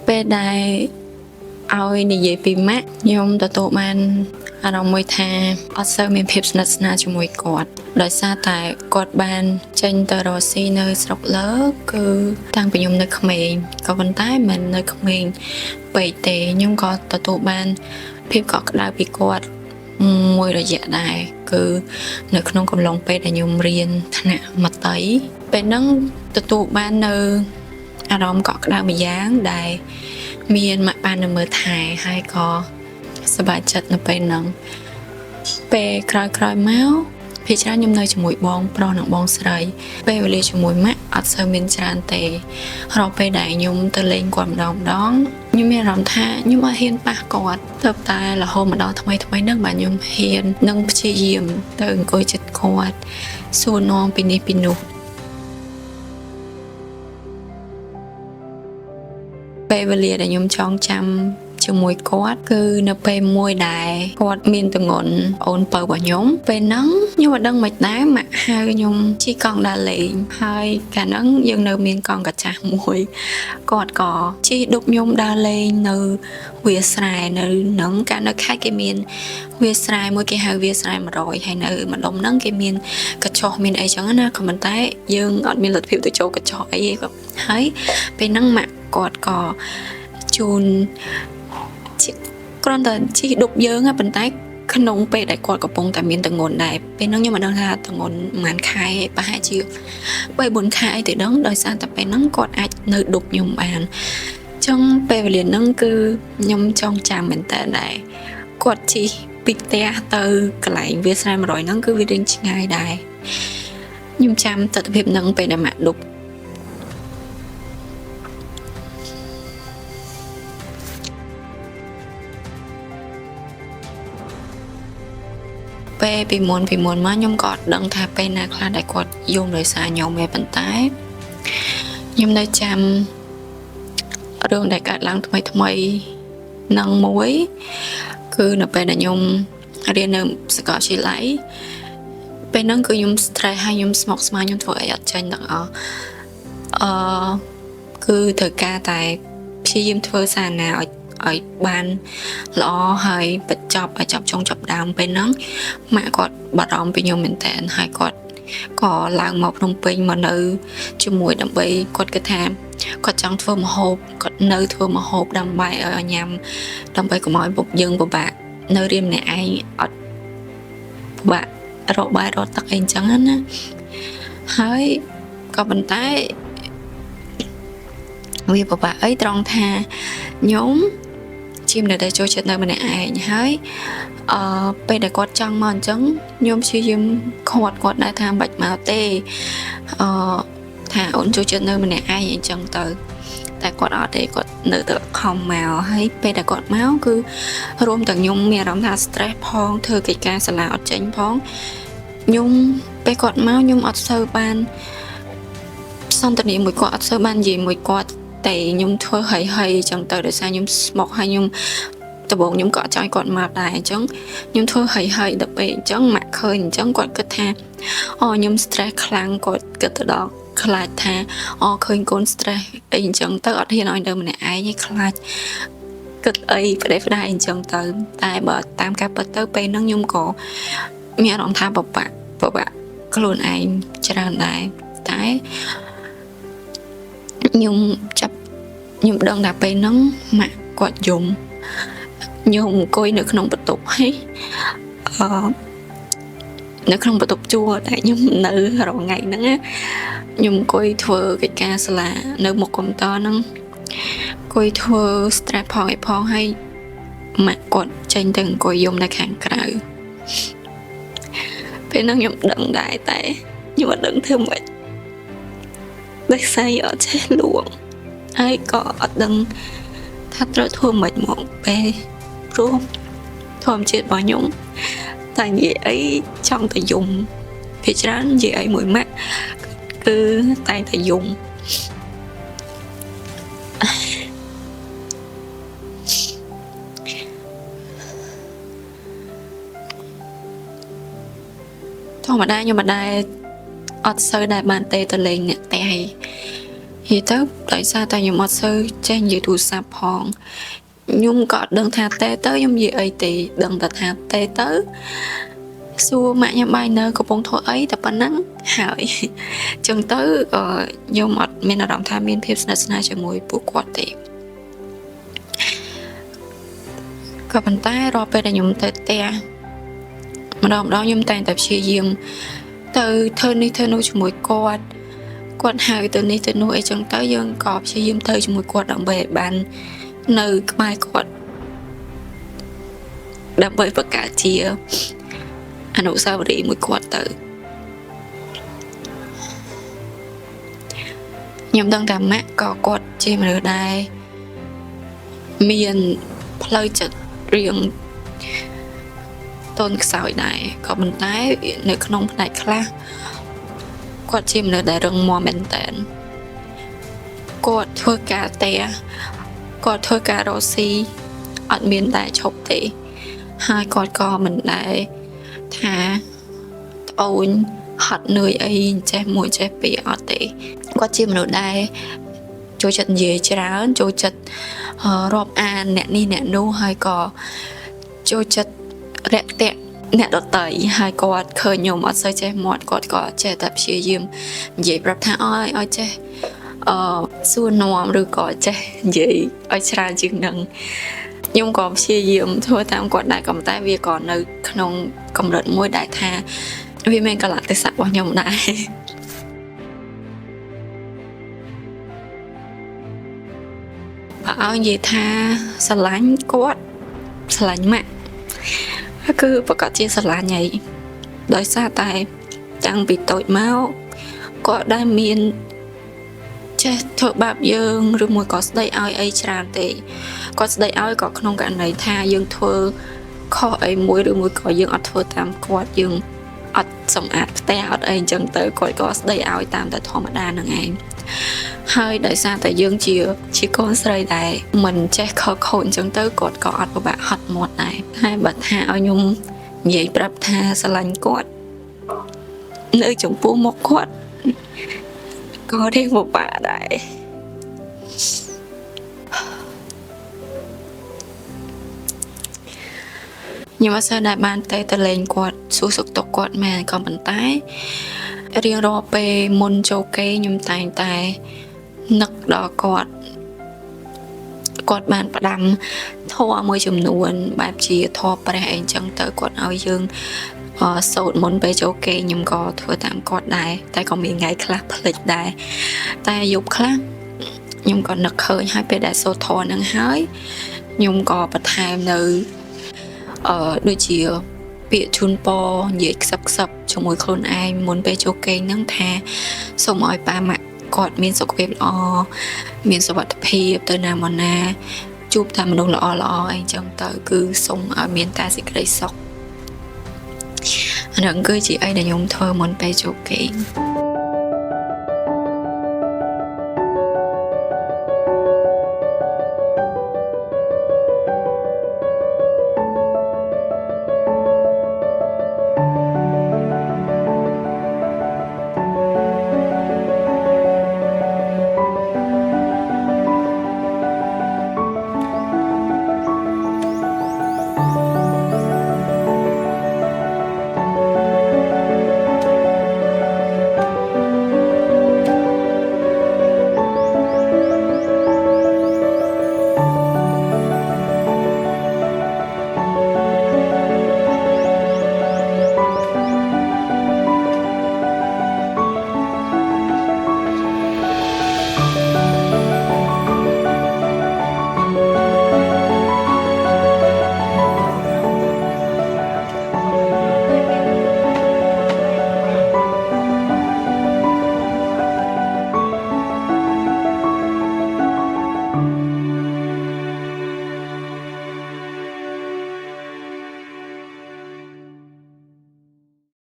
ពេលដែលឲ្យនិយាយពីម៉ាក់ខ្ញុំទទួលបានអារម្មណ៍មួយថាអត់សូវមានភាពស្និទ្ធស្នាលជាមួយគាត់ដោយសារតែគាត់បានចេញទៅរកស៊ីនៅស្រុកលើគឺតាំងពីខ្ញុំនៅក្មេងក៏ប៉ុន្តែមិននៅក្មេងពេកទេខ្ញុំក៏ទទួលបានភាពកក់ក្ដៅពីគាត់មួយរយៈដែរគឺនៅក្នុងកំឡុងពេលដែលខ្ញុំរៀនថ្នាក់មត្តេយ្យពេលហ្នឹងទទួលបាននៅអារម្មណ៍កក់ក្ដៅម្យ៉ាងដែលមានម៉ាក់ប៉ានៅមើលថែហើយក៏សប្បាយចិត្តនៅពេលហ្នឹងពេលក្រោយៗមកភាគច្រើនខ្ញុំនៅជាមួយបងប្រុសនិងបងស្រីពេលវេលាជាមួយម៉ាក់អត់សូវមានច្រើនទេរាល់ពេលដែលខ្ញុំទៅលេងគាត់ម្ដងម្ដងខ្ញុំមានអារម្មណ៍ថាខ្ញុំអត់ហ៊ានប៉ះគាត់ទៅតែរហូតមកដល់ថ្មីថ្មីហ្នឹងបាទខ្ញុំហ៊ាននិងព្យាយាមទៅអង្គុយចិត្តគាត់សួរនាំពីនេះពីនោះពេលវេលាដែលខ្ញុំចងចាំជាមួយគាត់គឺនៅពេលមួយដែលគាត់មានទងន់អូនពៅរបស់ខ្ញុំពេលហ្នឹងខ្ញុំអត់ដឹងមិនដែរម៉ាក់ហៅខ្ញុំជិះកង់ដើរលេងហើយកាលហ្នឹងយើងនៅមានកង់កាចាស់មួយគាត់ក៏ជិះឌុបខ្ញុំដើរលេងនៅវាលស្រែនៅហ្នឹងកាលនៅខេត្តគេមានវាលស្រែមួយគេហៅវាលស្រែ100ហើយនៅម្ដុំហ្នឹងគេមានកញ្ចុះមានអីចឹងណាក៏ប៉ុន្តែយើងអត់មានលទ្ធភាពទៅចូលកញ្ចុះអីទេហើយពេលហ្នឹងម៉ាក់គាត់ក៏ជូនគ្រាន់តែជិះឌុបយើងប៉ុន្តែក្នុងពេលដែលគាត់កំពុងតែមានទងន់ដែរពេលហ្នឹងខ្ញុំមិនដឹងថាទងន់ប្រហែលខែប្រហែលជា3 4ខែអីទៅដឹងដោយសារតែពេលហ្នឹងគាត់អាចនៅឌុបខ្ញុំបានចឹងពេលវេលាហ្នឹងគឺខ្ញុំចងចាំមែនតើដែរគាត់ជិះពីផ្ទះទៅកន្លែងវាលស្រែ100ហ្នឹងគឺវារៀងឆ្ងាយដែរខ្ញុំចាំទស្សនវិជ្ជាហ្នឹងពេលដែលម៉ាក់ឌុបពេលពីមុនមកខ្ញុំក៏អត់ដឹងថាពេលណាខ្លះដែលគាត់យំដោយសារខ្ញុំឯងប៉ុន្តែខ្ញុំនៅចាំរឿងដែលកើតឡើងថ្មីថ្មីនឹងមួយគឺនៅពេលដែលខ្ញុំរៀននៅសាកលវិទ្យាល័យពេលហ្នឹងគឺខ្ញុំ stress ហើយខ្ញុំស្មុគស្មាញខ្ញុំធ្វើអីអត់ចេញទាំងអស់គឺត្រូវការតែព្យាយាមធ្វើសារណាឲ្យបានល្អហើយបញ្ចប់ឲ្យចប់ចុងចប់ដើមពេលហ្នឹងម៉ាក់គាត់បារម្ភពីខ្ញុំមែនតើហើយគាត់ក៏ឡើងមកភ្នំពេញមកនៅជាមួយដើម្បីគាត់គិតថាគាត់ចង់ធ្វើម្ហូបគាត់នៅធ្វើម្ហូបដើម្បីឲ្យញ៉ាំដើម្បីកុំឲ្យពុកយើងពិបាកនៅរៀនម្នាក់ឯងអត់ពិបាករកបាយរកទឹកអីអញ្ចឹងណាហើយក៏ប៉ុន្តែវាពិបាកអីត្រង់ថាខ្ញុំជាមនុស្សដែលចូលចិត្តនៅម្នាក់ឯងហើយពេលដែលគាត់ចង់មកអញ្ចឹងខ្ញុំព្យាយាមខាត់គាត់ដែរថាមិនបាច់មកទេថាអូនចូលចិត្តនៅម្នាក់ឯងអញ្ចឹងទៅតែគាត់អត់ទេគាត់នៅតែខំមកហើយពេលដែលគាត់មកគឺរួមទាំងខ្ញុំមានអារម្មណ៍ថា stress ផងធ្វើកិច្ចការសាលាអត់ចេញផងខ្ញុំពេលគាត់មកខ្ញុំអត់សូវបានសន្ទនាមួយគាត់អត់សូវបាននិយាយមួយគាត់តែខ្ញុំធ្វើហីហីអញ្ចឹងទៅដោយសារខ្ញុំស្មុគហើយខ្ញុំដំបូងខ្ញុំក៏អត់ចង់ឲ្យគាត់មកដែរអញ្ចឹងខ្ញុំធ្វើហីហីដល់ពេលអញ្ចឹងម៉ាក់ឃើញអញ្ចឹងគាត់គិតថាអូខ្ញុំ stress ខ្លាំងគាត់គិតទៅដល់ខ្លាចថាអូឃើញកូន stress អីអញ្ចឹងទៅអត់ហ៊ានឲ្យនៅម្នាក់ឯងឯងខ្លាចគិតអីផ្ដេសផ្ដាសអញ្ចឹងទៅតែបើតាមការពិតទៅពេលហ្នឹងខ្ញុំក៏មានអារម្មណ៍ថាពិបាកខ្លួនឯងច្រើនដែរតែខ្ញុំចាប់ខ្ញុំដឹងថាពេលហ្នឹងម៉ាក់គាត់យំខ្ញុំអង្គុយនៅក្នុងបន្ទប់ហើយនៅក្នុងបន្ទប់ជួលដែលខ្ញុំនៅរាល់ថ្ងៃហ្នឹងណាខ្ញុំអង្គុយធ្វើកិច្ចការសាលានៅមុខកុំព្យូទ័រហ្នឹងអង្គុយធ្វើ stress ផងអីផងហើយម៉ាក់គាត់ចេញទៅអង្គុយយំនៅខាងក្រៅពេលហ្នឹងខ្ញុំដឹងដែរតែខ្ញុំអត់ដឹងធ្វើម៉េចដោយសារអត់ចេះលួងហើយក៏អត់ដឹងថាត្រូវធ្វើម៉េចមកពេលព្រោះធម្មជាតិរបស់ខ្ញុំតែនិយាយអីចង់តែយំភាគច្រើននិយាយអីមួយម៉ាក់គឺតែងតែយំធម្មតាខ្ញុំមិនដែរអត់សូវដែលបានទេទៅលេងអ្នកផ្ទះឯង និយាយទៅដោយសារតែខ្ញុំអត់សូវចេះនិយាយទូរស័ព្ទផងខ្ញុំក៏អត់ដឹងថាតេទៅខ្ញុំនិយាយអីទេដឹងតែថាតេទៅសួរម៉ាក់ញ៉ាំបាយនៅកំពុងធ្វើអីតែប៉ុណ្ណឹងហើយចឹងទៅខ្ញុំអត់មានអារម្មណ៍ថាមានភាពស្និទ្ធស្នាលជាមួយពួកគាត់ទេក៏ប៉ុន្តែរាល់ពេលដែលខ្ញុំទៅផ្ទះម្ដងម្ដងខ្ញុំតែងតែព្យាយាមទៅធ្វើនេះធ្វើនោះជាមួយគាត់គាត់ហៅទៅនេះទៅនោះអីចឹងទៅយើងក៏ព្យាយាមទៅជាមួយគាត់ដើម្បីឲ្យបាននៅក្បែរគាត់ដើម្បីបង្កើតជាអនុស្សាវរីយ៍មួយគាត់ទៅខ្ញុំដឹងថាម៉ាក់ក៏គាត់ជាមនុស្សដែរមានផ្លូវចិត្តរៀងតូនខ្សោយដែរក៏ប៉ុន្តែនៅក្នុងផ្នែកខ្លះគាត់ជាមនុស្សដែលរឹងមាំមែនតើគាត់ធ្វើការផ្ទះគាត់ធ្វើការរកស៊ីអត់មានតែឈប់ទេហើយគាត់ក៏មិនដែរថាត្អូញហត់នឿយអីចេះមួយចេះពីរអត់ទេគាត់ជាមនុស្សដែលចូលចិត្តនិយាយច្រើនចូលចិត្តរាប់អានអ្នកនេះអ្នកនោះហើយក៏ចូលចិត្តរាក់ទាក់អ្នកដតីហើយគាត់ឃើញខ្ញុំអត់សូវចេះមាត់គាត់ក៏ចេះតែព្យាយាមនិយាយប្រាប់ថាឲ្យចេះសួរនាំឬក៏ចេះនិយាយឲ្យច្រើនជាងនឹងខ្ញុំក៏ព្យាយាមធ្វើតាមគាត់ដែរក៏ប៉ុន្តែវាក៏នៅក្នុងកម្រិតមួយដែលថាវាមានកាលៈទេសៈរបស់ខ្ញុំដែរបើឲ្យនិយាយថាស្រឡាញ់គាត់ស្រឡាញ់ម៉ាក់គឺប្រកាសជាស្រឡាញ់ហើយដោយសារតែតាំងពីតូចមកគាត់ដែលមានចេះធ្វើបាបយើងឬមួយក៏ស្ដីឲ្យអីច្រើនទេគាត់ស្ដីឲ្យក៏ក្នុងករណីថាយើងធ្វើខុសអីមួយឬមួយក៏យើងអត់ធ្វើតាមគាត់យើងអត់សម្អាតផ្ទះអត់អីអញ្ចឹងទៅគាត់ក៏ស្ដីឲ្យតាមតែធម្មតានឹងឯងហើយដោយសារតែយើងជាកូនស្រីដែលមិនចេះខកខូចអញ្ចឹងទៅគាត់ក៏អត់ពិបាកហត់មាត់ដែរហើយបើថាឲ្យខ្ញុំនិយាយប្រាប់ថាស្រឡាញ់គាត់នៅចំពោះមុខគាត់ក៏រៀងពិបាកដែរខ្ញុំអត់សូវដែលបានទៅលេងគាត់សួរសុខទុក្ខគាត់មែនក៏ប៉ុន្តែរៀងរាល់ពេលមុនចូលគេខ្ញុំតែងតែនឹកដល់គាត់គាត់បានផ្ដាំធម៌មួយចំនួនបែបជាធម៌ព្រះអីចឹងទៅគាត់ឲ្យយើងសូត្រមុនពេលចូលគេខ្ញុំក៏ធ្វើតាមគាត់ដែរតែក៏មានថ្ងៃខ្លះភ្លេចដែរតែយប់ខ្លះខ្ញុំក៏នឹកឃើញហើយពេលដែលសូត្រធម៌ហ្នឹងហើយខ្ញុំក៏បន្ថែមនៅដូចជាពាក្យជូនពរនិយាយខ្សឹបខ្សឹបជាមួយខ្លួនឯងមុនពេលចូលគេងហ្នឹងថាសូមឲ្យប៉ាម៉ាក់គាត់មានសុខភាពល្អមានសុវត្ថិភាពទៅណាមកណាជួបតែមនុស្សល្អល្អអីចឹងទៅគឺសូមឲ្យមានតែសេចក្តីសុខអាហ្នឹងគឺជាអីដែលខ្ញុំធ្វើមុនពេលចូលគេង